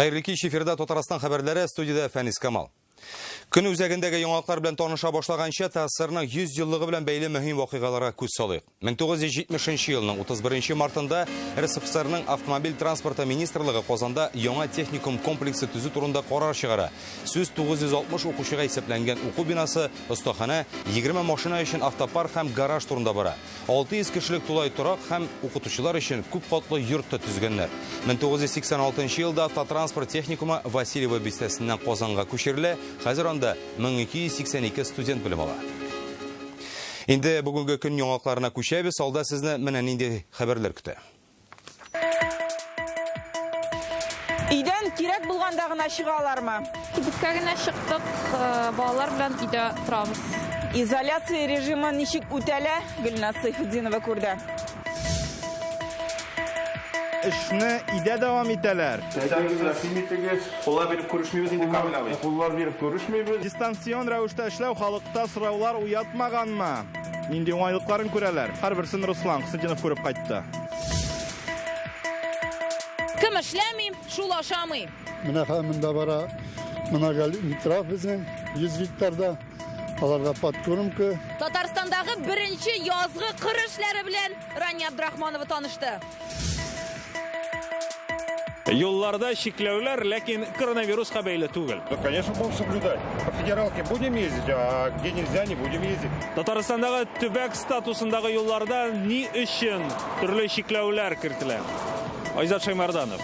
Хәерле кич, эфирда Татарстан хәбәрләре, студиядә Фәнис Камал. Көн үзәгендәге яңалыклар белән таныша башлаганча, ТАССРның 100 еллыгы белән бәйле мөһим вакыйгаларга күз салыйк. 1970 елның 31 мартында РСФСРның автомобиль транспорты министрлыгы Казанда яңа техникум комплексы төзү турында карар чыгара. Сүз 960 укучыга исәпләнгән уку бинасы, остаханә, 20 машина өчен автопарк һәм гараж турында бара. 600 кешелек тулай торак һәм укытучылар өчен күп катлы йорт та төзегәннәр. 1986 елда автотранспорт техникумы Васильево бистәсеннән Казанга күчерелә, хәзер анда 1282 студент белем ала. Инде бүгенге көн яңалыкларына күчәбез. Алда сезне менә нинди хәбәрләр көтә. Өйдән кирәк булганда гына чыгалармы? Кибеткә генә чыктык, балалар белән өйдә торабыз. Изоляция режимы ничек үтәлә, Гөлназ Сәйфетдинова күрде. Эшне өйдә дәвам итәләр. Исәнмесез, рәхим итегез. Куллар биреп күрешмибез инде, Камил абый. Куллар биреп күрешмибез. Дистанцион рәвештә эшләү халыкта сораулар уятмаганмы? Нинди уңайлыкларын күрәләр? Һәрберсен Руслан Хөснетдинов күреп кайтты. Кем эшләми, шул ашамый. Менә хәзер монда бара многолитраф безнең 100 гектарда. Аларга подкормка. Татарстандагы беренче язгы кыр эшләре белән Рания Абдрахманова танышты. Юлларда чикләүләр, ләкин коронавируска бәйле түгел. Да, конечно, будем соблюдать. По федералке будем ездить, а где нельзя, не будем ездить. Татарстандагы төбәк статусындагы юлларда ни өчен төрле чикләүләр кертелә? Айзат Шаймарданов.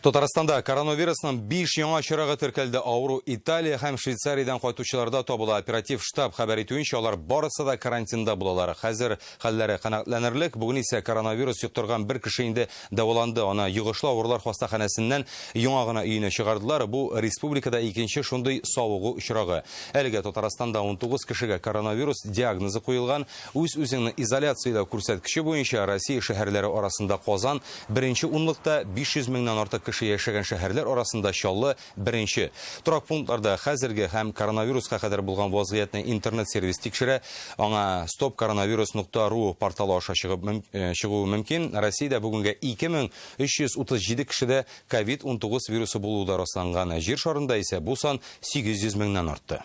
Татарстанда коронавирусның 5 яңа очрагы теркәлде. Авыру Италия һәм Швейцариядән кайтучыларда табыла. Оператив штаб хәбәр итүенчә, алар барысы да карантинда булалар. Хәзер хәлләре канәгатьләнерлек. Бүген исә коронавирус йоктырган бер кеше инде дәваланды. Аны йогышлы авырулар хастаханәсеннән яңа гына өенә чыгардылар. Бу республикада икенче шундый савыгу очрагы. Әлегә Татарстанда 19 кешегә коронавирус диагнозы куелган. Үз-үзеңне изоляцияләү күрсәткече буенча Россия шәһәрләре арасында Казан беренче унлыкта, 500 меңнән артык кеше яшәгән шәһәрләр арасында Чаллы беренче. Торак пунктларда хәзерге һәм коронавируска кадәр булган вазгыятьне интернет-сервис тикшерә. Аңа stopkoronavirus.ru порталы аша чыгып чыгуы мөмкин. Россиядә бүгенгә 2337 кешедә COVID-19 вирусы булуы да расланган. Җир шарында исә бу сан 800 меңнән артты.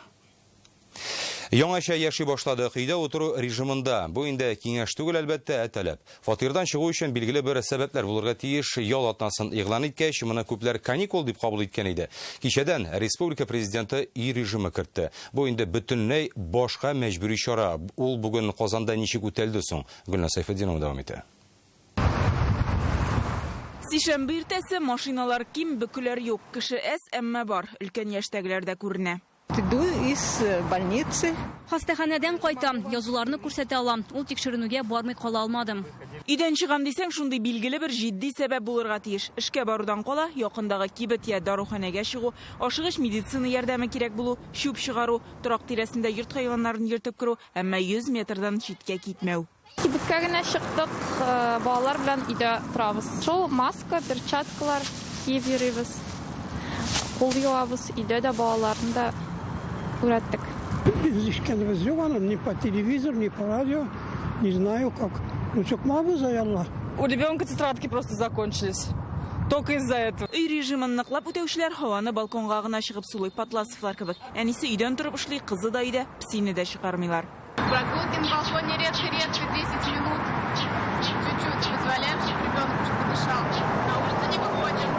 Яңача яши башладык. Өйдә утыру режимында. Бу инде киңәш түгел, әлбәттә, ә таләп. Фатирдан чыгу өчен билгеле бер сәбәпләр булырга тиеш. Ял атнасын игълан иткәч, моны күпләр каникул дип кабул иткән иде. Кичәдән республика президенты өй режимы кертте. Бу инде бөтенләй башка мәҗбүри чара. Ул бүген Казанда ничек үтәлде соң? Гөлназ Сәйфетдинова дәвам итә. Сишәмбе иртәсе машиналар ким, бөкеләр юк. Кеше әз, әмма бар. Өлкән яшьтәгеләр дә күренә. Иду из больницы. Хастаханәдән кайтам, язуларны күрсәтә алам. Ул тикшеренүгә бармый кала алмадым. Өйдән чыгам дисәң, шундый билгеле бер җитди сәбәп булырга тиеш. Эшкә барудан кала, якындагы кибет я даруханәгә чыгу, ашыгыч медицина ярдәме кирәк булу, чүп чыгару, торак тирәсендә йорт хайваннарын йөртеп керү, әмма 100 метрдан читкә китмәү. Кибеткә генә чыктык, балалар белән өйдә торабыз. Шул маска, перчаткалар киеп йөрибез. Кул юабыз, өйдә дә балаларны да өйрәттек. Без ишеткәнебез юк аны, ни по телевизору, ни по радио, не знаю как. Ну, чыкмабыз, ай Алла. У ребенка тетрадки просто закончились. Только из-за этого. Өй режимын ныклап үтәүчеләр һаваны балконга гына чыгып сулый, Патласовлар кебек. Әнисе өйдән торып эшли, кызы да өйдә, песине дә чыгармыйлар. Прогулки на балконе редко-редко, 10 минут. Чуть-чуть позволяем, чтобы ребенок уж подышал. На улицу не выходим.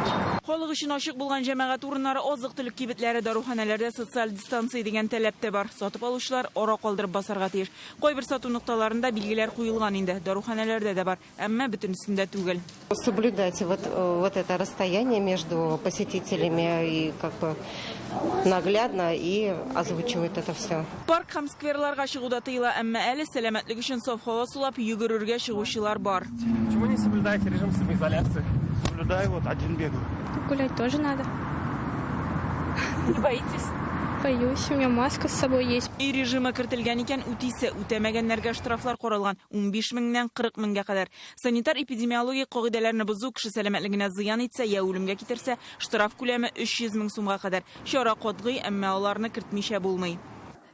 Халык өчен ачык булган җәмәгать урыннары, азык-төлек кибетләре, даруханәләрдә социаль дистанция дигән таләп тә бар. Сатып алучылар ара калдырып басарга тиеш. Кайбер сату нокталарында билгеләр куелган инде, даруханәләрдә дә бар, әмма бөтенесендә түгел. Соблюдать вот это расстояние между посетителями и как бы наглядно и озвучивают это все. Парк һәм скверларга чыгу да тыела, әмма әле сәламәтлек өчен саф һава сулап йөгерергә чыгучылар бар. Почему не соблюдаете режим самоизоляции? Соблюдаю, вот один бегаю. Гулять тоже надо. Не боитесь? Боюсь, у меня маска с собой есть. Өй режимы кертелгән икән, үтисе, үтәмәгәннәргә штрафлар каралган 15 меңнән 40 меңгә кадәр. Санитар-эпидемиологик кагыйдәләрне бозу кеше сәламәтлегенә зыян итсә я үлемгә китерсә, штраф күләме 300 мең сумга кадәр. Чара катгый, әмма аларны кертмичә булмый.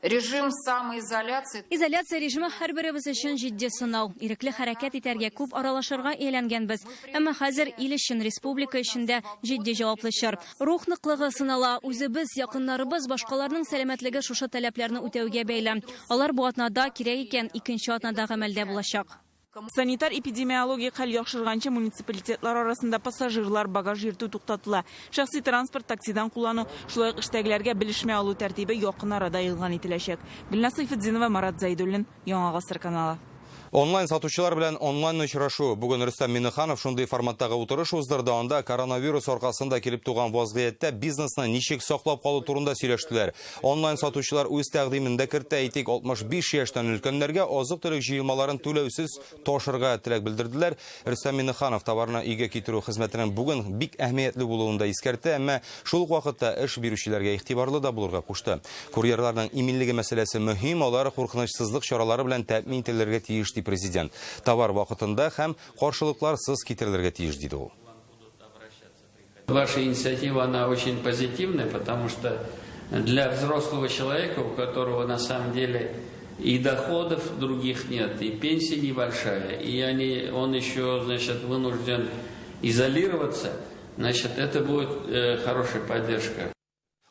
Режим самоизоляции. Изоляция режимы һәрберебез өчен җитди сынау. Ирекле хәрәкәт итәргә, күп аралашырга ияләнгәнбез. Әмма хәзер ил өчен, республика өчен дә җитди җаваплы чор. Рух ныклыгы сынала. Үзебез, якыннарыбыз, башкаларның сәламәтлеге шушы таләпләрне үтәүгә бәйле. Алар бу атнада, кирәк икән, икенче атнада гамәлдә булачак. Санитар-эпидемиологик хәл яхшырганчы муниципалитетлар арасында пассажирлар, багаж йөртү туктатыла. Шәхси транспорт, таксидан куллану, шулай ук эштәгеләргә белешмә алу тәртибе якын арада игълан ителәчәк. Гөлназ Сәйфетдинова, Марат Зәйдуллин, Яңа Гасыр каналы. Онлайн сатучылар белән онлайн очрашу. Бүген Рөстәм Миңнеханов шундый форматтагы утырыш уздырды. Анда коронавирус аркасында килеп туган вазгыятьтә бизнесны ничек саклап калу турында сөйләштеләр. Онлайн сатучылар үз тәкъдимен дә кертте. Әйтик, 65 яшьтән өлкәннәргә азык-төлек җыелмаларын түләүсез ташырга теләк белдерделәр. Рөстәм Миңнеханов товарны өйгә китерү хезмәтенең бүген бик әһәмиятле булуын да искәртте, әмма шул ук вакытта эш бирүчеләргә игътибарлы да булырга кушты. Курьерларның иминлеге мәсьәләсе мөһим, алар куркынычсызлык чаралары белән тәэмин ителергә тиеш, ди президент. Товар вакытында һәм каршылыкларсыз китерелергә тиеш, диде ул. Ваша инициатива, она очень позитивная, потому что для взрослого человека, у которого на самом деле и доходов других нет, и пенсия небольшая, и они, он еще, значит, вынужден изолироваться, значит, это будет хорошая поддержка.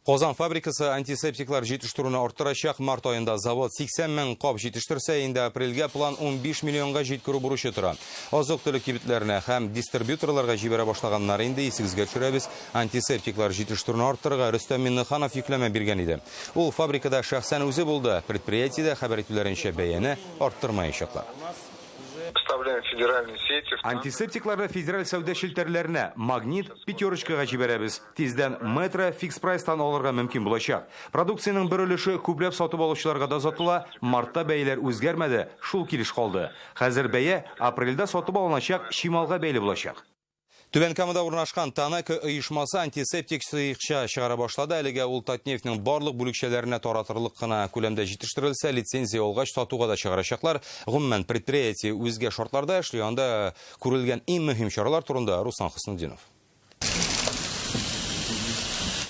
Казан фабрикасы антисептиклар җитештерүне арттырачак. Март аенда завод 80 мең кап җитештерсә, инде апрельгә план 15 миллионга җиткерү бурычы тора. Азык-төлек кибетләренә һәм дистрибьюторларга җибәрә башлаганнар инде, исегезгә төшерәбез, антисептиклар җитештерүне арттырырга Рөстәм Миңнеханов йөкләмә биргән иде. Ул фабрикада шәхсән үзе булды. Предприятиедә хәбәр итүләренчә, бәяне арттырмаячаклар. Поставляем федеральные сети. Антисептикларны федераль сәүдә челтәрләренә, Магнит, Пятерочкага җибәрәбез. Тиздән Метро, Фикс Прайстан алырга мөмкин булачак. Продукциянең бер өлеше күпләп сатып алучыларга да озатыла. Мартта бәяләр үзгәрмәде, шул килеш калды. Хәзер бәя апрельдә сатып алыначак чималга бәйле булачак. Түбән Камада урнашкан Танеко оешмасы антисептик сыекча чыгара башлады. Әлегә ул Татнефтьнең барлык бүлекчәләренә таратырлык кына күләмдә җитештерелсә, лицензия алгач сатуга да чыгарачаклар. Гомумән, предприятие үзгә шартларда эшли. Анда күрелгән иң мөһим чаралар турында Руслан Хөснетдинов.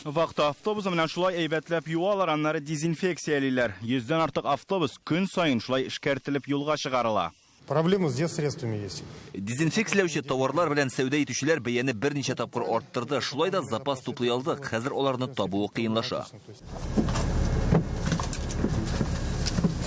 Вахта автобусы менә шулай әйбәтләп юалар, аннары дезинфекциялиләр. Йөздән артык автобус көн саен шулай эшкәртелеп юлга чыгарыла. Проблема с средствами есть. Дезинфекцияләүче товарлар белән сәүдә итүчеләр бәяне берничә тапкыр арттырды. Шулай да запас туплый алдык. Хәзер аларны табуы кыенлаша.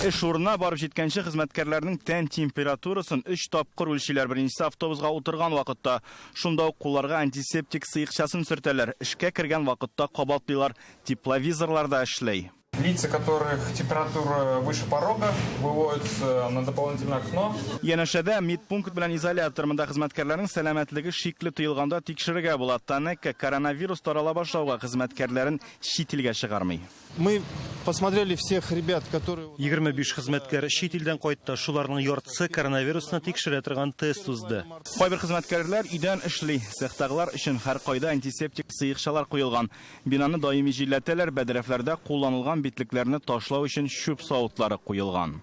Эш урынына барып җиткәнче хезмәткәрләрнең тән температурасын 3 тапкыр үлчиләр. Беренчесе автобусга утырган вакытта. Шунда ук кулларга антисептик сыекчасын сөртәләр. Эшкә кергән вакытта кабатлыйлар. Тепловизорлар да эшли. Лица, которых температура выше порога, выводятся на дополнительное окно. Янәшәдә медпункт белән изолятор. Монда хезмәткәрләрнең сәламәтлеге шикле тоелганда тикшерергә була. Танеко коронавирус тарала башлауга хезмәткәрләрен чит илгә чыгармый. Мы посмотрели всех ребят, которые 25 хезмәткәр чит илдән кайтты. Шуларның яртысы коронавирусны тикшерә торган тест узды. Кайбер хезмәткәрләр өйдән эшли. Цехтагылар өчен һәркайда антисептик сыекчалар куелган. Бинаны даими җилләтәләр, бәдрәфләрдә кулланылган битлекләрне ташлау өчен чүп савытлары куелган.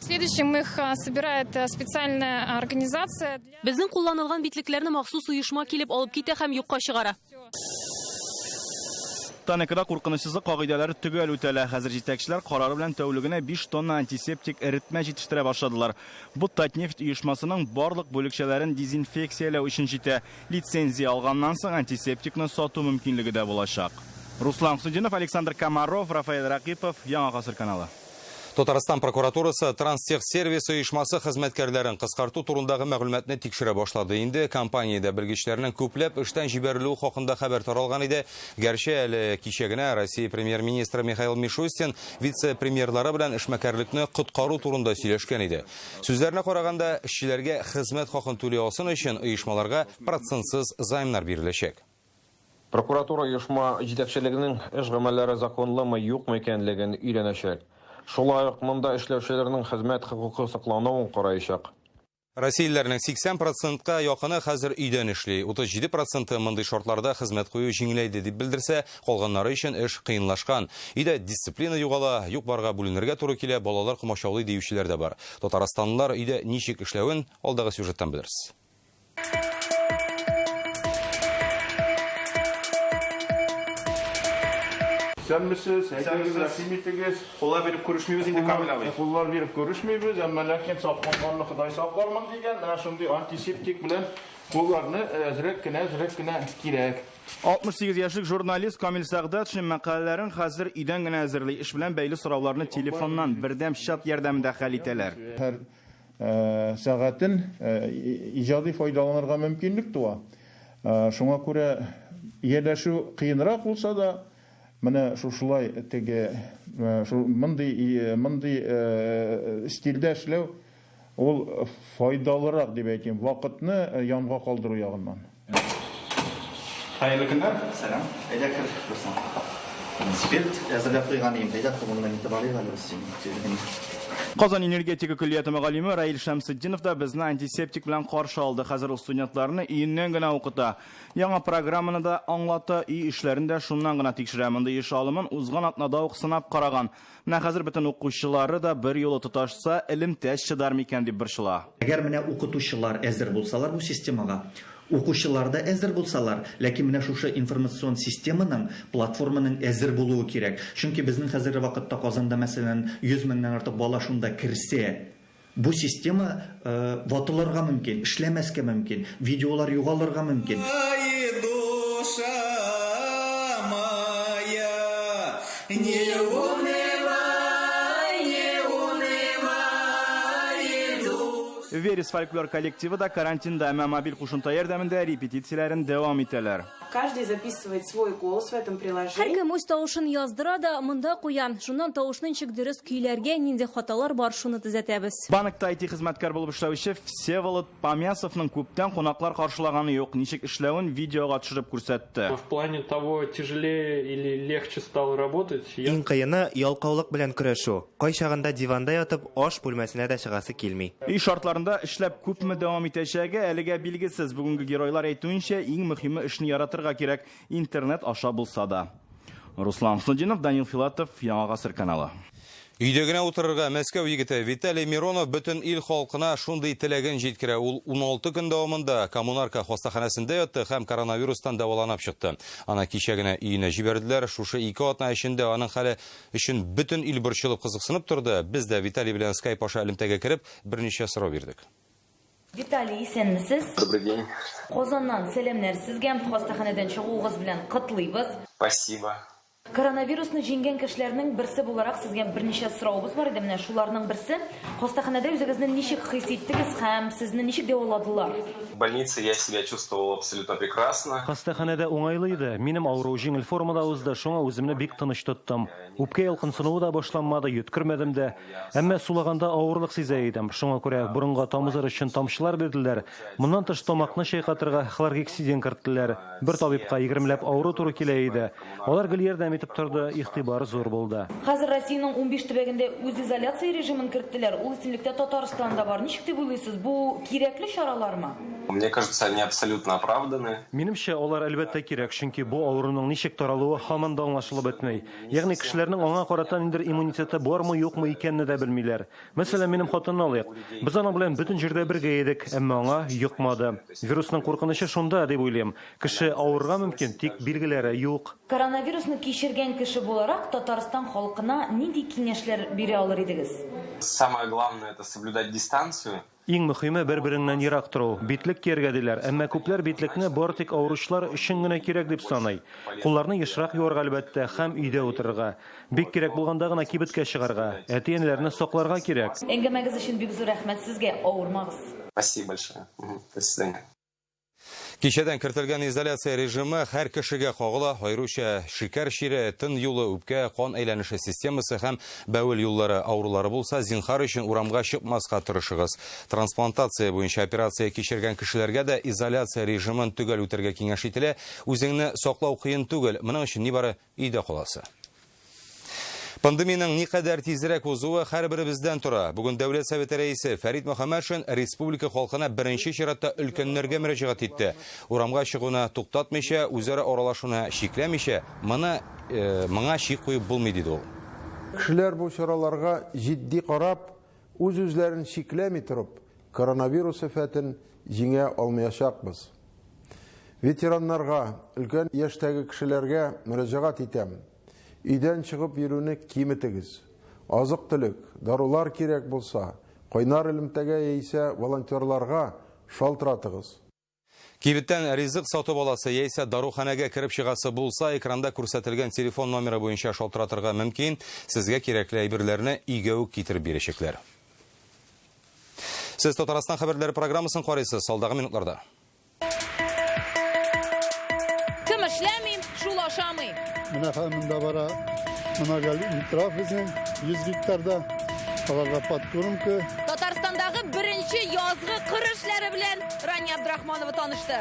Следующим их собирает специальная организация. Безнең кулланылган битлекләрне махсус оешма килеп алып китә һәм юкка чыгара. Танекода куркынычсызлык кагыйдәләре төгәл үтәлә. Хәзер җитәкчеләр карары белән тәүлегенә 5 тонна антисептик эретмә җитештерә башладылар. Бу Татнефть оешмасының барлык бүлекчәләрен дезинфекцияләү өчен җитә. Лицензия алганнан соң антисептикны сату мөмкинлеге дә булачак. Руслан Хөснетдинов, Александр Комаров, Рафаэль Ракипов, Яңа Гасыр каналы. Татарстан прокуратурасы Транстехсервис оешмасы хезмәткәрләрен кыскарту турындагы мәгълүматны тикшерә башлады. Инде компаниядә белгечләрнең күпләп эштән җибәрелүе хакында хәбәр таралган иде. Гәрчә әле кичә генә Россия премьер-министры Михаил Мишустин вице-премьерлары белән эшмәкәрлекне коткару турында сөйләшкән иде. Сүзләренә караганда, эшчеләргә хезмәт хакын түли алсын өчен оешмаларга процентсыз займнар биреләчәк. Прокуратура оешма җитәкчелегенең эш гамәлләре законлымы, юкмы икәнлеген өйрәнәчәк. Шулай ук монда эшләүчеләрнең хезмәт хокукы саклануын караячак. Россиялеләрнең 80%-ка якыны хәзер өйдән эшли. 37%-ы мондый шартларда хезмәт кую җиңеләйде дип белдерсә, калганнары өчен эш кыенлашкан. Өйдә дисциплина югала, юк-барга бүленергә туры килә, балалар комачаулый диючеләр дә бар. Татарстанлылар өйдә ничек эшләвен алдагы сюжеттан белерсез. Исәнмесез, әйдәгез, рәхим итегез. Куллар биреп күрешмибез инде, Камил абый. Куллар биреп күрешмибез, әмма ләкин сакланганны Ходай саклармын дигән, менә шундый антисептик белән кулларны әзрәк кенә, әзрәк кенә кирәк. 68 яшьлек журналист Камил Сәгъдәтшин мәкаләләрен хәзер өйдән генә әзерли. Эш белән бәйле сорауларны телефоннан, бердәм чат ярдәмендә хәл итәләр. Һәр сәгатен иҗади файдаланырга мөмкинлек туа. Шуңа күрә ияләшү кыенрак булса да, менә шушылай теге мондый мондый стильдә эшләү ул файдалырак дип әйтим, вакытны янга калдыру ягыннан. Хәерле көннәр! Сәлам! Әйдә кер, Руслан. Спирт әзерләп куйган идем, әйдә кулыңны нитеп алыйк әле без синең. Казан энергетика көллияте мөгаллиме Раил Шәмсетдинов та безне антисептик белән каршы алды. Хәзер ул студентларны өеннән генә укыта. Яңа программаны да аңлата, өй эшләрен дә шуннан гына тикшерә. Мондый эш алымын узган атнада ук сынап караган. Менә хәзер бөтен укучылары да берьюлы тоташса, элемтә чыдар микән дип борчыла. Әгәр менә укытучылар әзер булсалар бу системага, укучылар да әзер булсалар, ләкин менә шушы информацион системаның, платформаның әзер булуы кирәк. Чөнки безнең хәзерге вакытта Казанда, мәсәлән, 100 меңнән артык бала шунда керсә, бу система ватылырга мөмкин, эшләмәскә мөмкин, видеолар югалырга мөмкин. Ай, душа моя, не унывай, не унывай, душа. Верес фольклор коллективы да карантинда, әмма мобиль кушымта ярдәмендә репетицияләрен дәвам итәләр. Каждый записывает свой голос в этом приложении. Һәркем үз тавышын яздыра да монда куя. Шуннан тавышны ничек дөрес көйләргә, нинди хаталар бар, шуны төзәтәбез. Банкта IT хезмәткәр булып эшләүче Всеволод Помясовның күптән кунаклар каршылаганы юк. Ничек эшләвен видеога төшереп күрсәтте. В плане того, тяжелее или легче стало работать, я... Иң кыены, ялкаулык белән көрәшү. Кайчагында диванда ятып, аш бүлмәсенә дә чыгасы килми. Өй шартларында эшләп күпме дәвам итәчәге әлегә билгесез. Бүгенге геройлар әйтүенчә, иң мөһиме эшне яратырга кирәк, интернет аша булса да. Руслан Хуснутдинов, Данил Филатов, Яңа Гасыр каналы. Өйдә генә утырырга Мәскәү егете Виталий Миронов бөтен ил халкына шундый теләген җиткерә. Ул 16 көн дәвамында Коммунарка хастаханәсендә ятты һәм коронавирустан дәваланып чыкты. Аны кичә генә өенә җибәрделәр. Шушы ике атна эчендә аның хәле өчен бөтен ил борчылып кызыксынып торды. Без дә Виталий белән скайп аша элемтәгә кереп, берничә сорау бирдек. Виталий, исәнмесез. Добрый день. Казаннан сәламнәр сезгә. Хастаханәдән чыгуыгыз белән котлыйбыз. Спасибо. Коронавирусны җиңгән кешеләрнең берсе буларак сезгә берничә соравыбыз бар иде. Менә шуларның берсе. Хастаханәдә үзегезне ничек хис иттегез һәм сезне ничек дәваладылар? В больнице я себя чувствовал абсолютно прекрасно. Хастаханәдә уңайлы иде. Минем авыру җиңел формада узды, шуңа үземне бик тыныч тоттым. Үпкә ялкынсынуы да башланмады, йөткермәдем дә. Әмма сулаганда авырлык сизә идем. Шуңа күрә борынга тамызыр өчен тамчылар бирделәр. Моннан тыш тамакны чайкатырга хлоргексидин керттеләр. Бер табибка егермеләп авыру туры килә иде. Алар гел ярдәм итеп торды, игътибар зур булды. Хәзер Россиянең 15 төбәгендә үзизоляция режимын керттеләр. Ул исемлектә Татарстан да бар. Ничек дип уйлыйсыз, бу кирәкле чаралармы? Мне кажется, они абсолютно оправданы. Минемчә, алар әлбәттә кирәк, чөнки бу авыруның ничек таралуы һаман да аңлашылып бетми. Ягъни кешеләрнең аңа карата ниндидер иммунитеты бармы-юкмы икәнне дә белмиләр. Мәсәлән, минем хатынны алыйк. Без аның белән бөтен җирдә бергә идек, әмма аңа йокмады. Вирусның куркынычы шунда, дип уйлыйм. Кеше авырырга мөмкин, тик билгеләре юк. Коронавирусны кичергән кеше буларак, Татарстан халкына нинди киңәшләр бирә алыр идегез? Самое главное, это соблюдать дистанцию. Иң мөхиме, бер-береңнән ерак тору. Битлек кияргә диләр, әмма күпләр битлекне бары тик авыручылар өчен генә кирәк дип саный. Кулларны ешрак юарга, әлбәттә, һәм өйдә утырырга. Бик кирәк булганда гына кибеткә чыгарга. Әти-әниләрне сакларга кирәк. Әңгәмәгез өчен бик зур рәхмәт сезгә, авырмагыз. Спасибо большое. До свидания. Кичәдән кертелгән изоляция режимы һәр кешегә кагыла, аеруча шикәр чире, тын юлы, үпкә, кан әйләнеше системасы һәм бәвел юллары авырулары булса, зинһар өчен урамга чыкмаска тырышыгыз. Трансплантация буенча операция кичергән кешеләргә дә изоляция режимын төгәл үтәргә киңәш ителә. Үзеңне саклау кыен түгел, моның өчен нибары өйдә каласы. Пандемиянең никадәр тизрәк узуы һәрберебездән тора. Бүген Дәүләт Советы рәисе Фәрит Мөхәммәтшин республика халкына беренче чиратта өлкәннәргә мөрәҗәгать итте. Урамга чыгуны туктатмыйча, үзара аралашуны чикләмичә, моны э, моңа чик куеп булмый, диде ул. Кешеләр бу чараларга җитди карап, үз-үзләрен чикләми торып, коронавирус афәтен җиңә алмаячакбыз. Ветераннарга, өлкән яшьтәге кешеләргә мөрәҗәгать итәм. Өйдән чыгып йөрүне киметегез. Азык-төлек, дарулар кирәк булса, кайнар элемтәгә яисә волонтерларга шалтыратыгыз. Кибеттән ризык сатып аласы яисә даруханәгә кереп чыгасы булса, экранда күрсәтелгән телефон номеры буенча шалтыратырга мөмкин. Сезгә кирәкле әйберләрне өйгә үк китереп бирәчәкләр. Сез Татарстан хәбәрләре программасын карыйсыз. Алдагы минутларда. Кем эшләми, шул ашамый. Менә хәзер монда бара многолитров безнең 100 гектарда. Аларга подкормка. Татарстандагы беренче язгы кыр эшләре белән Рания Абдрахманова танышты.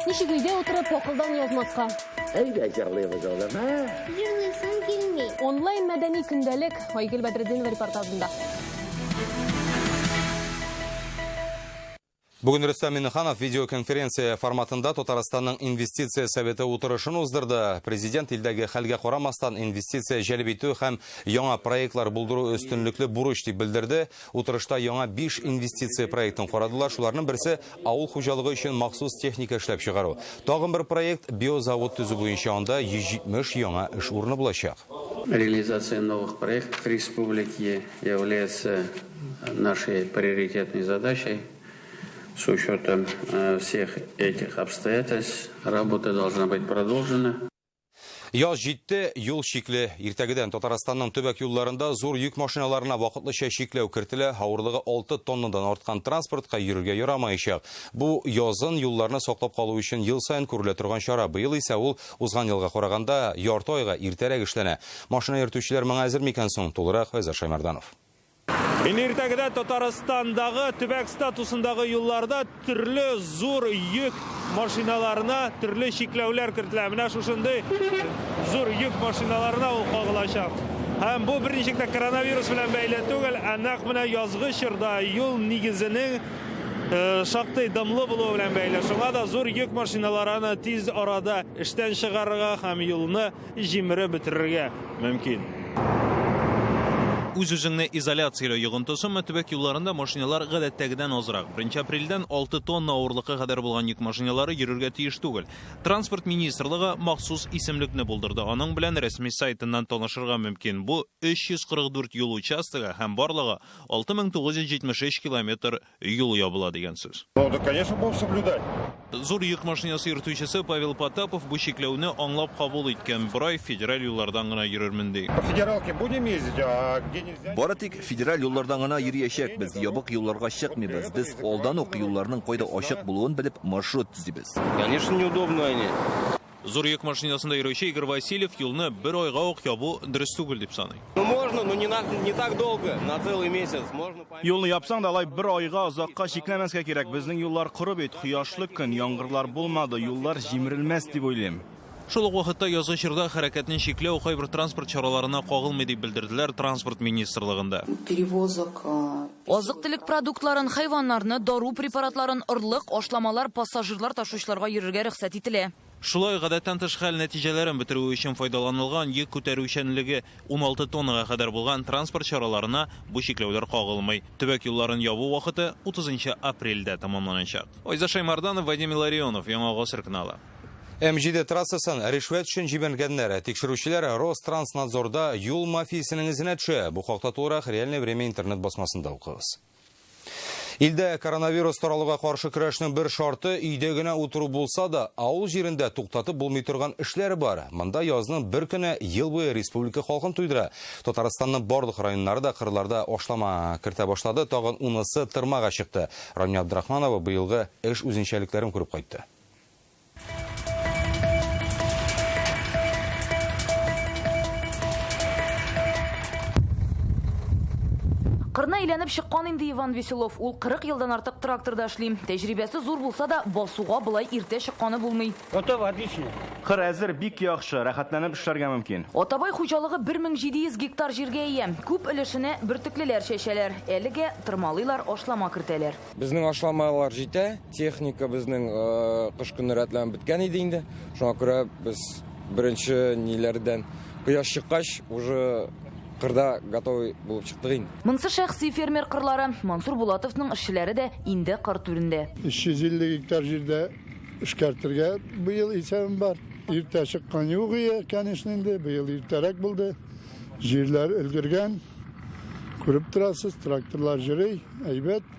Ничек өйдә утырып акылдан язмаска? Әйдә җырлыйбыз, улым, ә? Җырлыйсым килми. Онлайн мәдәни көндәлек Айгөл Бәдретдинова репортажында. Бүген Рөстәм Миңнеханов видеоконференция форматында Татарстанның инвестиция советы утырышын уздырды. Президент илдәге хәлгә карамастан инвестиция җәлеп итү һәм яңа проектлар булдыру өстенлекле бурыч дип белдерде. Утырышта яңа 5 инвестиция проектын карадылар. Шуларның берсе авыл хуҗалыгы өчен махсус техника эшләп чыгару. Тагын бер проект биозавод төзү буенча, анда 170 яңа эш урыны булачак. Реализация новых проектов в республике является нашей приоритетной задачей. С учетом всех этих обстоятельств работа должна быть продолжена. Яз җитте, юл шикле. Иртәгедән Татарстанның төбәк юлларында зур йөк машиналарына вакытлыча чикләү кертелә. Авырлыгы 6 тоннадан арткан транспортка йөрергә ярамаячак. Бу язын юлларны саклап калу өчен ел саен күрелә торган чара. Быел исә ул узган елга караганда ярты айга иртәрәк эшләнә. Машина йөртүчеләр моңа әзер микән соң? Тулырак Айзат Шаймарданов. Инде иртәгедә Татарстандагы төбәк статусындагы юлларда төрле зур йөк машиналарына төрле чикләүләр кертелә. Менә шушындый зур йөк машиналарына ул кагылачак. Һәм бу берничек тә коронавирус белән бәйле түгел, ә нәкъ менә язгы чорда юл нигезенең шактый дымлы булуы белән бәйле. Шуңа да зур йөк машиналарны тиз арада эштән чыгарырга һәм юлны җимереп бетерергә мөмкин. Үз-үзеңне изоляцияләү йогынтысымы, төбәк юлларында машиналар гадәттәгедән азрак. 1 апрельдән 6 тонна авырлыкка кадәр булган йөк машиналары йөрергә тиеш түгел. Транспорт министрлыгы махсус исемлекне булдырды. Аның белән рәсми сайтыннан танышырга мөмкин. Бу 344 юл участогы һәм барлыгы 6973 километр юл ябыла дигән сүз. Ну, да, конечно, будем соблюдать. Зур йөк машинасы йөртүчесе Павел Потапов бу чикләүне аңлап кабул иткән. Бер ай федераль юллардан гына йөрермен ди. По федералке будем ездить, а где нельзя? Бары тик федераль юллардан гына йөриячәкбез, ябык юлларга чыкмыйбыз. Без алдан ук юлларның кайда ачык булуын белеп маршрут төзибез. Конечно, неудобно они. Зур йөк машинасында йөрүче Игорь Васильев юлны бер айга ук ябу дөрес түгел дип саный. Ну, можно, но не так долго, на целый месяц. Можно по- Юлны япсаң да алай бер айга озакка чикләмәскә кирәк. Безнең юллар коры бит, кояшлы көн, яңгырлар булмады, юллар җимерелмәс дип уйлыйм. Шул ук вакытта язгы чорда хәрәкәтне чикләү кайбер транспорт чараларына кагылмый дип белдерделәр транспорт министрлыгында. Перевозок, Азык-төлек продуктларын, хайваннарны, дару препаратларын, орлык, ашламалар, пассажирлар ташучыларга йөрергә рөхсәт ителә. Шулай гадәттән тыш хәл нәтиҗәләрен бетерү өчен файдаланылган йөк күтәрүчәнлеге 16 тоннага кадәр булган транспорт чараларына бу чикләүләр кагылмый. Төбәк юлларын ябу вакыты 30 апрельдә тәмамланачак. Айзат Шаймарданов, Вадим Илларионов, Яңа Гасыр каналы. М7 трассасын ришвәт өчен җибәргәннәр. Тикшерүчеләр Ространснадзорда юл мафиясенең эзенә төшә. Бу хакта тулырак Реальное время интернет басмасында укыгыз. Илдә коронавирус таралуга каршы көрәшнең бер шарты өйдә генә утыру булса да, авыл җирендә туктатып булмый торган эшләр бар. Монда язның бер көне ел буе республика халкын туйдыра. Татарстанның барлык районнары да кырларда ашлама кертә башлады, тагын унысы тырмага чыкты. Рания Абдрахманова быелгы эш үзенчәлекләрен күреп кайтты. Кырны әйләнеп чыккан инде Иван Веселов. Ул 40 елдан артык тракторда эшли. Тәҗрибәсе зур булса да, басуга болай иртә чыкканы булмый. Готово, отлично. Кыр әзер, бик яхшы, рәхәтләнеп эшләргә мөмкин. Атабай хуҗалыгы 1700 гектар җиргә ия. Күп өлешенә бөртеклеләр чәчәләр. Әлегә тырмалыйлар, ашлама кертәләр. Безнең ашламалар җитә, техника безнең кыш көне рәтләнеп беткән иде инде. Шуңа күрә без беренче ниләрдән кояш чыккач, уже кырда готовый булып чыктык инде. Монсы шәхси фермер кырлары. Мансур Булатовның эшчеләре дә инде кыр түрендә. 350 гектар җирдә эшкәртергә быел исәбем бар. Иртә чыккан юк ие, конечно инде, быел иртәрәк булды. Җирләр өлгергән. Күреп торасыз, тракторлар йөри, әйбәт.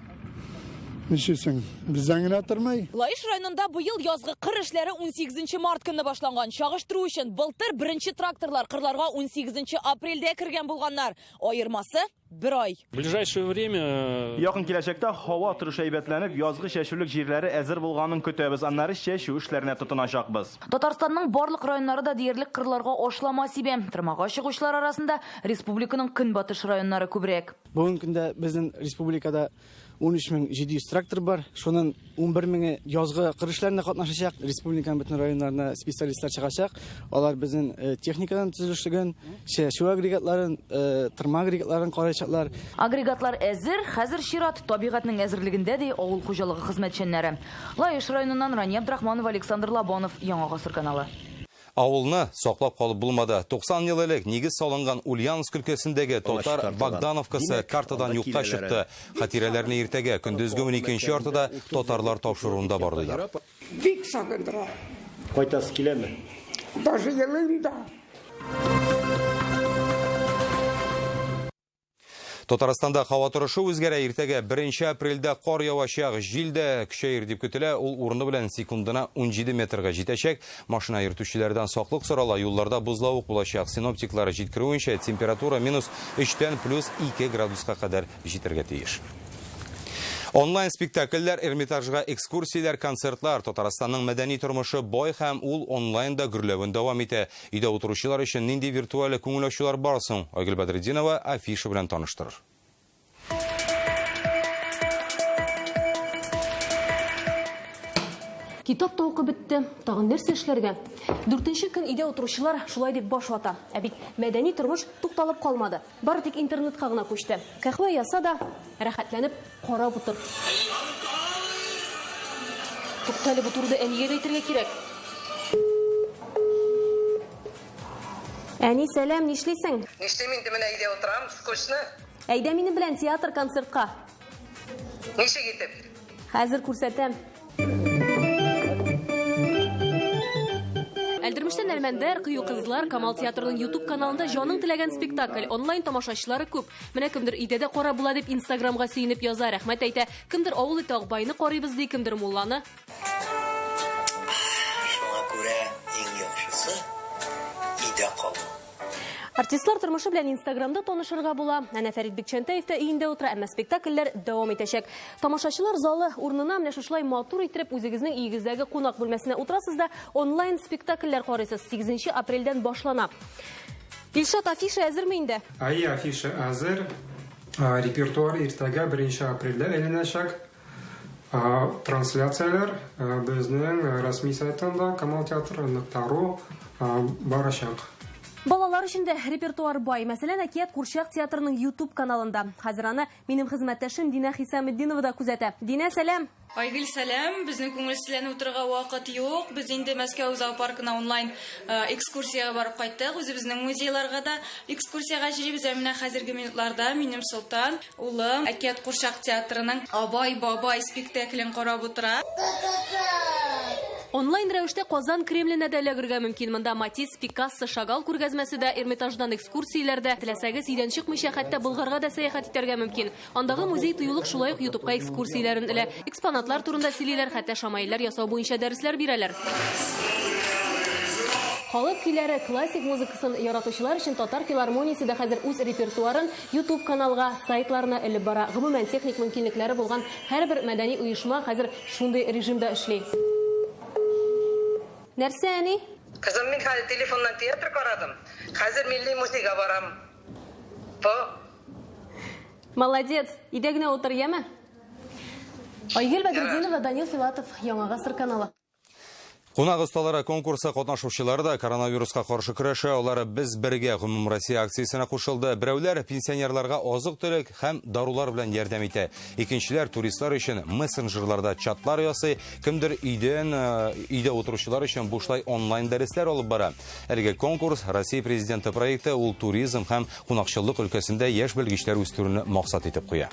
Нишлисең, бездән генә тормый. Лаеш районында быел язгы кыр эшләре 18 март көнне башланган. Чагыштыру өчен, былтыр беренче тракторлар кырларга 18 апрельдә кергән булганнар. Аермасы, бер ай. В ближайшее время э, Якын киләчәктә һава торышы әйбәтләнеп, язгы чәчүлек җирләре әзер булганын көтәбез. Аннары чәчү эшләренә тотыначакбыз. Татарстанның барлык районнары да диярлек кырларга ашлама сибә. Тырмага чыгучылар арасында республиканың көнбатыш районнары күбрәк. Бүгенге көндә безнең республикада 13700 трактор бар. Шуның 11 меңе язгы кыр эшләрендә катнашачак. Республиканың бөтен районнарына специалистлар чыгачак. Алар безнең э, техниканың төзелешлеген, чәчү агрегатларын, э, тырма агрегатларын караячаклар. Агрегатлар әзер, хәзер чират табигатьнең әзерлегендә, ди авыл хуҗалыгы хезмәтчәннәре. Лаеш районыннан Рания Абдрахманова, Александр Лобанов, Яңа гасыр каналы. Авылны саклап калып булмады. 90 ел элек нигез салынган Ульяновск өлкәсендәге Татар Богдановкасы картадан юкка чыкты. Хатирәләрне иртәгә көндезге 12 яртыда татарлар тапшыруында барлыйлар. Бик сагындыра. Кайтасы киләме? Даже елыйм да. Татарстанда һава торышы үзгәрә. Иртәгә 1 апрельдә кар явачак, җил дә көчәер дип көтелә. Ул урыны белән секундына 17 метрга җитәчәк. Машина йөртүчеләрдән саклык сорала, юлларда бозлавык булачак. Синоптиклар җиткерүенчә, температура минус 3-тән плюс 2 градуска кадәр җитәргә тиеш. Онлайн спектакльләр, Эрмитажга экскурсияләр, концертлар. Татарстанның мәдәни тормышы бай һәм ул онлайнда гөрләвен дәвам итә. Өйдә утыручылар өчен нинди виртуаль күңел ачулар бар соң? Айгөл Бәдретдинова афиша белән таныштырыр. Китап та укып бетте, тагын нәрсә эшләргә? Дүртенче көн өйдә утыручылар шулай дип баш вата. Ә бит мәдәни тормыш тукталып калмады. Бары тик интернетка гына күчте. Кәхвә яса да, рәхәтләнеп карап утыр. Туктале, бу турыда әнигә дә әйтергә кирәк. Әни, сәлам, нишлисең? Нишлим инде, менә өйдә утырам, скучно. Әйдә минем белән театр концертка. Ничек итеп? Хәзер күрсәтәм. Әлдермештән Әлмәндәр, Кыю кызлар, Камал театрының YouTube каналында җаның теләгән спектакль, онлайн тамашачылары күп. Менә кемдер өйдә дә карап була дип Инстаграмга сөенеп яза, рәхмәт әйтә. Кемдер авыл ите Акбайны карыйбыз ди, кемдер мулланы. Шуңа күрә иң яхшысы өйдә калу. Артистлар тормышы белән Инстаграмда танышырга була. Әнә Фәрит Бикчәнтәев тә өендә утыра, әмма спектакльләр дәвам итәчәк. Тамашачылар залы урынына менә шушылай матур иттереп үзегезнең өегездәге кунак бүлмәсенә утырасыз да онлайн спектакльләр карыйсыз. 8 апрельдән башлана. Илшат, афиша әзерме инде? Әйе, афиша әзер. Репертуар иртәгә 1 апрельдә эленәчәк. Трансляцияләр безнең рәсми сайтында камалтеатр.ру барачак. Балалар өчен дә репертуар бай. Мәсәлән, Әкият курчак театрының YouTube каналында. Хәзер аны минем хезмәттәшем Динә Хисаметдинова да күзәтә. Динә, сәлам! Айгөл, сәлам! Безнең күңелсезләнеп утырырга вакыт юк. Без инде Мәскәү зоопаркына онлайн экскурсиягә барып кайттык. Үзебезнең музейларга да экскурсиягә йөрибез. Ә менә хәзерге минутларда минем Солтан Улым Әкият курчак театрының Абай бабай спектаклен карап утыра. Онлайн рәвештә Казан Кремленә дә эләгергә мөмкин. Монда Матисс, Пикассо, Шагал күргәзмәсе дә, Эрмитаждан экскурсияләр дә, теләсәгез, өйдән чыкмыйча хәтта Болгарга да сәяхәт итәргә мөмкин. Андагы музей-тыюлык шулай ук Ютубка экскурсияләрен элә. Экспонатлар турында сөйлиләр, хәтта шамаилләр ясау буенча дәресләр бирәләр. Халык көйләре, классик музыкасын яратучылар өчен татар филармониясе дә хәзер үз репертуарын YouTube каналга, сайтларына элеп бара. Гомумән, техник мөмкинлекләре булган һәрбер мәдәни оешма хәзер шундый режимда эшли. Нәрсә, әни? Кызым, мин хәзер телефоннан театр карадым. Хәзер Милли музейга барам. По. Молодец! Өйдә генә утыр, яме? Айгөл Бәдретдинова, Данил Филатов, Яңа гасыр каналы. Кунак осталары конкурсы катнашучылары да коронавируска каршы көрәшә. Алар Без бергә гомумроссия акциясенә кушылды. Берәүләр пенсионерларга азык-төлек һәм дарулар белән ярдәм итә. Икенчеләр туристлар өчен мессенджерларда чатлар ясый. Кемдер өйдән э, өйдә утыручылар өчен бушлай онлайн дәресләр алып бара. Әлеге конкурс Россия Президенты проекты, ул туризм һәм кунакчыллык өлкәсендә яшь белгечләр үстерүне максат итеп куя.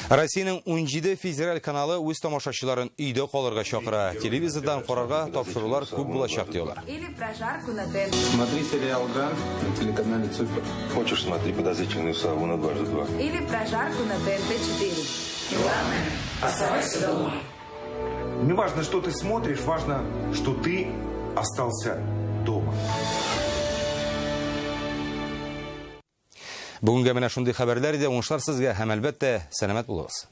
Россиянең 17 федераль каналы үз тамашачыларын өйдә калырга чакыра. Телевизордан карарга тапшырулар күп булачак ди алар. Или прожарку на ТНТ. Смотри сериал «Гранд» на телеканале «Цифра». Хочешь, смотри «Подозрительную сову» на дважды два. Или прожарку на ТНТ-4. Главное, оставайся дома. Не важно, что ты смотришь, важно, что ты остался дома. Бүгенгә менә шундый хәбәрләр иде. Уңышлар сезгә һәм әлбәттә, сәламәт булыгыз.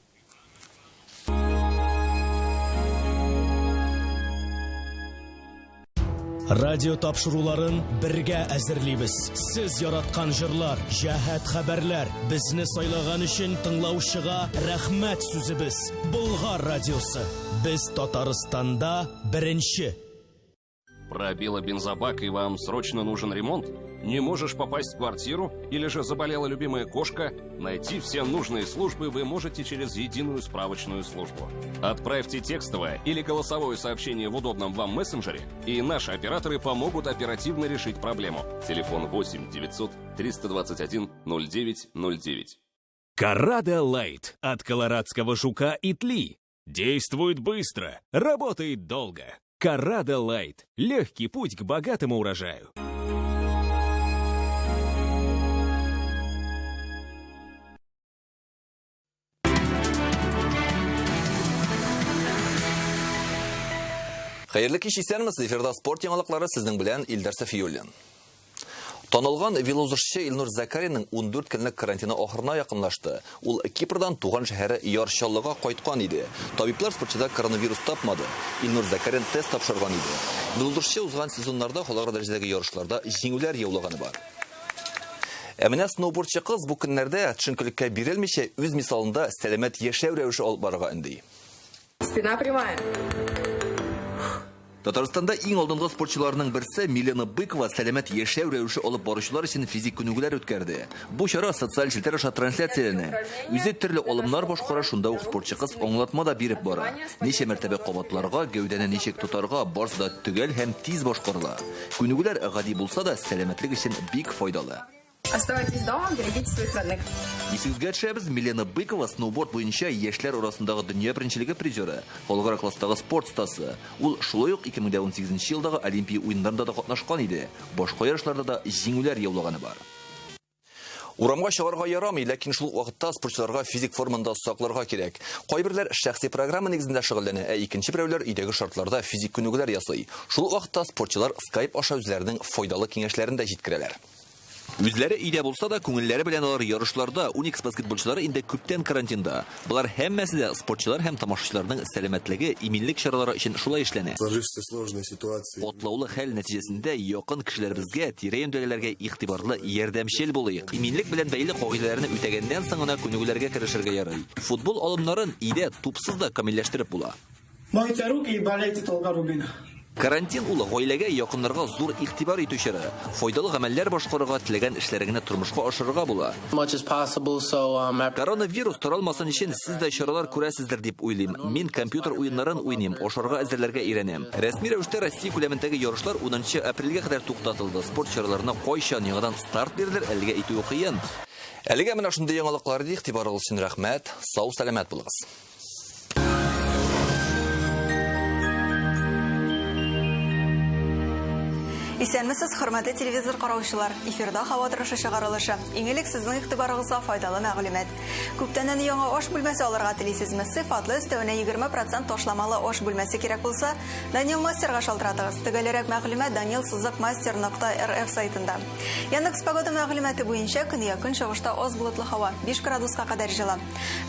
Радио тапшыруларын бергә әзерлибез. Сез яраткан җырлар, җәһәт хәбәрләр, безне сайлаган өчен тыңлаучыга рәхмәт сүзебез. Болгар радиосы. Без Татарстанда беренче. Пробило бензобак и вам срочно нужен ремонт? Не можешь попасть в квартиру или же заболела любимая кошка? Найти все нужные службы вы можете через единую справочную службу. Отправьте текстовое или голосовое сообщение в удобном вам мессенджере, и наши операторы помогут оперативно решить проблему. Телефон 8 900 321 0909. Карада Лайт от колорадского жука и тли. Действует быстро, работает долго. Карада Лайт. Легкий путь к богатому урожаю. Хәерле кич, исәнмесез. Эфирда спорт яңалыклары сезнең белән Илдар Сафиуллин. Танылган велоузышчы Илнур Закаринның 14 көнлек карантины ахырына якынлашты. Ул Кипрдан туган шәһәре Яр Чаллыга кайткан иде. Табиблар спортчыда коронавирус тапмады. Илнур Закарин тест тапшырган иде. Велоузышчы узган сезоннарда халыкара дәрәҗәдәге ярышларда җиңүләр яулаганы бар. Ә менә сноубордчы кыз бу көннәрдә төшенкелеккә бирелмичә үз мисалында сәламәт яшәү рәвеше алып барырга өнди. Спина прямая. Татарстанда иң алдынгы спортчыларның берсе Милена Быкова сәламәт яшәү рәвеше алып баручылар өчен физик күнегүләр үткәрде. Бу чара социаль челтәр аша трансляцияләнә. Үзе төрле алымнар башкара, шунда ук спортчы кыз аңлатма да биреп бара. Ничә мәртәбә кабатларга, гәүдәне ничек тотарга, барысы да төгәл һәм тиз башкарыла. Күнегүләр гади булса да, сәламәтлек өчен бик файдалы. Оставайтесь дома, берегите своих родных. Исегезгә төшерәбез, Милена Быкова сноуборд буенча яшьләр арасындагы дөнья беренчелеге призеры, халыкара класстагы спорт остасы. Ул шулай ук 2018 елдагы Олимпия уеннарында да катнашкан иде. Башка ярышларда да җиңүләр яулаганы бар. Урамга чыгарга ярамый, ләкин шул ук вакытта спортчыларга физик форманы да сакларга кирәк. Кайберләр шәхси программа нигезендә шөгыльләнә, ә икенче берәүләр өйдәге шартларда физик күнегүләр ясый. Шул ук вакытта спортчылар Skype аша үзләренең файдалы киңәшләрен дә җиткерәләр. Үзләре өйдә булса да, күңелләре белән алар ярышларда. Уникс баскетболчылары инде күптән карантинда. Болар һәммәсе дә спортчылар һәм тамашачыларның сәламәтлеге, иминлек чаралары өчен шулай эшләнә. Сложившейся сложной ситуации. Катлаулы хәл нәтиҗәсендә якын кешеләребезгә, тирә-юньдәгеләргә игътибарлы, ярдәмчел булыйк. Иминлек белән бәйле кагыйдәләрне үтәгәннән соң гына күнегүләргә керешергә ярый. Футбол алымнарын өйдә тупсыз да камилләштереп була. Мойте руки и болейте Долгорубина. Карантин ул гаиләгә, якыннарга зур игътибар итү чоры. Файдалы гамәлләр башкарырга, теләгән эшләреңне тормышка ашырырга була. Коронавирус таралмасын өчен сез дә чаралар күрәсездер дип уйлыйм. Мин компьютер уеннарын уйныйм, ашарга әзерләргә өйрәнәм. Рәсми рәвештә Россия күләмендәге ярышлар 10 апрельгә кадәр туктатылды. Спорт чараларына кайчан яңадан старт бирелер, әлегә әйтүе кыен. Әлегә менә шундый яңалыклар иде. Игътибарыгыз өчен рәхмәт. Сау сәламәт булыгыз. Исәнмесез, хөрмәтле телевизор караучылар. Эфирда һава торышы чыгарылышы. Иң элек сезнең игътибарыгызга файдалы мәгълүмат. Күптәннән яңа аш бүлмәсе алырга телисезме? Сыйфатлы, өстәвенә 20% ташламалы аш бүлмәсе кирәк булса, Данил Мастерга шалтыратыгыз. Төгәлрәк мәгълүмат Данил сызык мастер нокта рф сайтында. Яндекс Погода мәгълүматы буенча көньяк көнчыгышта аз болытлы һава, 5 градуска кадәр җылы.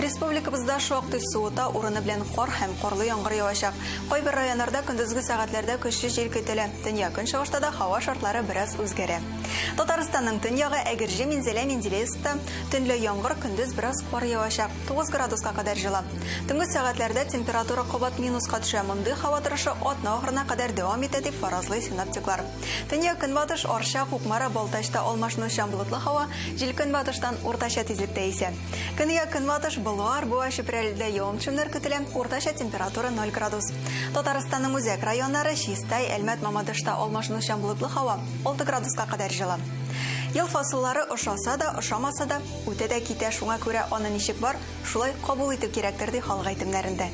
Республикабызда шактый суыта, урыны белән кар һәм карлы яңгыр явачак. Кайбер районнарда көндезге сәгатьләрдә көчле җил көтелә. Төньяк көнчыгышта да һава шартлары бераз үзгәрә. Татарстанның төньягы Әгерҗе, Минзәлә, Менделеевскта төнлә яңгыр, көндез бераз кар явачак. 9 градуска кадәр җылы. Төнге сәгатьләрдә температура кабат минуска төшә. Мондый һава торышы атна ахырына кадәр дәвам итә дип фаразлый синоптиклар. Төньяк көнбатыш, Арча, Кукмара, Балтачта алмашынучан болытлы һава, җил көнбатыштан уртача тизлектә исә. Көньяк көнбатыш, Болгар, Буа, Чүпрәледә явым-төшемнәр көтелә, уртача температура 0 градус. Татарстанның үзәк районнары Чистай, Әлмәт, Мамадышта алмашынучан болытлы һава, 6 градуска кадәр җылы. Ел фасыллары ошаса да, ошамаса да, үтә дә китә, шуңа күрә аны ничек бар, шулай кабул итү кирәктер, ди халык әйтемнәрендә.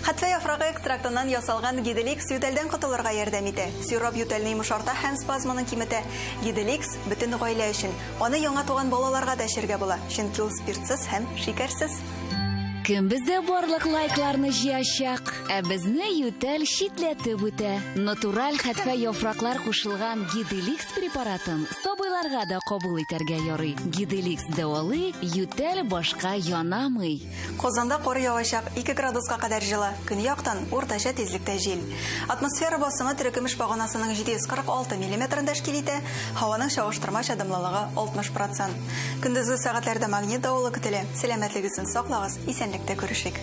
Хәтфә яфрагы экстрактыннан ясалган Гиделикс ютәлдән котылырга ярдәм итә. Сироп ютәлне йомшарта һәм спазманы киметә. Гиделикс бөтен гаилә өчен. Аны яңа туган балаларга да эчәргә була, чөнки ул спиртсыз һәм шикәрсез. Кем бездә барлык лайкларны җыячак? Ә безне ютәл читләтеп үтә. Натураль хәтфә яфраклар кушылган Гиделикс препаратын сабыйларга да кабул итәргә ярый. Гиделикс дәвалый, ютәл башка янамый. Казанда кар явачак, 2 градуска кадәр җылы, көньяктан уртача тизлектә җил. Атмосфера басымы терекөмеш баганасының 746 миллиметрын тәшкил итә, һаваның чагыштырмача дымлылыгы 60 процент. Көндезге сәгатьләрдә магнит давылы көтелә. Сәламәтлегезне саклагыз, исәнлектә күрешик.